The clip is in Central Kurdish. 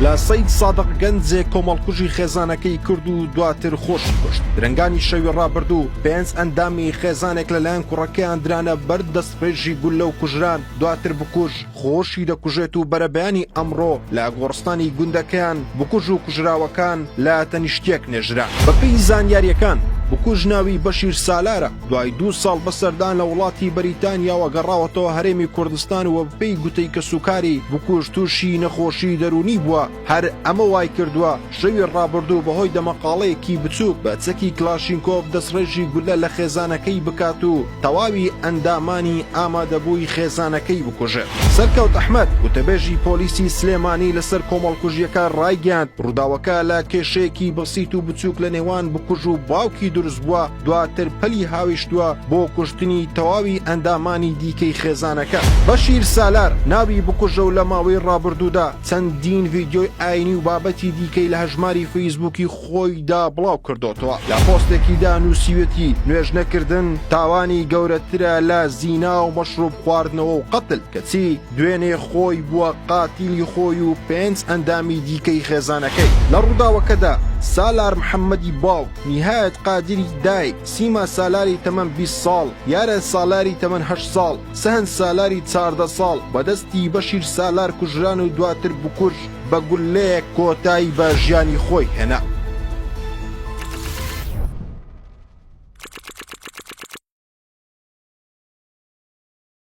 لە سەید سادق گەنجێک کۆمەڵکوژی خێزانەکەی کرد و دواتر خۆشی کوشت. درەنگانی شەوی ڕابردوو پێنج ئەندامی خێزانێک لەلایەن کوڕەکەیان درانە بەر دەستڕێژی گوللە و کوژران، دواتر بکوژ خۆشی دەکوژێت و بەرەبەیانی ئەمڕۆ لە گۆڕستانی گوندەکەیان بکوژ و کوژراوەکان لە تەنیشتیەک نێژران. بەپێی زانیارییەکان بکوژ ناوی بەشیر سالارە، دوای دوو ساڵ بەسەردان لە وڵاتی بەریتانیاوە گەڕاوەتەوە هەرێمی کوردستان و بەپێی گوتەی کەسوکاری بکوژ تووشی نەخۆشی دەروونی بووە، هەر ئەمە وایکردووە شەوی ڕابردوو بەهۆی دەمەقاڵەیەکی بچووک بە چەکی کلاشینکۆف دەستڕێژی گوللە لە خێزانەکەی بکات و تەواوی ئەندامانی ئامادەبووی خێزانەکەی بکوژێت. سەرکەوت ئەحمەد، وتەبێژی پۆلیسی سلێمانی لەسەر کۆمەڵکوژییەکە ڕایگەیاند، ڕووداوەکە لە کێشەیەکی بەسیت و بچووک لە نێوان بکوژ و باوکی دروستبووە، دواتر پەلی هاویشتووە بۆ کوشتنی تەواوی ئەندامانی دیکەی خێزانەکە. بەشیر سالار، ناوی بکوژە و لە ماوەی ڕابردوودا چەندین ڤیدیۆی ئاینی و بابەتی دیکەی لە هەژماری فەیسبووکی خۆیدا بڵاوکردۆتەوە. لە پۆستێکیدا نووسیویەتی، نوێژنەکردن تاوانی گەورەترە لە زینا و مەشروب خواردنەوە و قەتل، کەچی دوێنێ خۆی بووە قاتیلی خۆی و پێنج ئەندامی دیکەی خێزانەکەی. لە ڕووداوەکەدا سالار محەممەدی باوک، نیهایەت قادری دایک، سیما سالاری تەمەن 20 ساڵ، یارە سالاری تەمەن 8 ساڵ، سەهەند سالاری 14 ساڵ بە دەستی بەشیر سالار کوژران و دواتر بکوژ بە گوللەیەک کۆتایی بە ژیانی خۆی هێنا.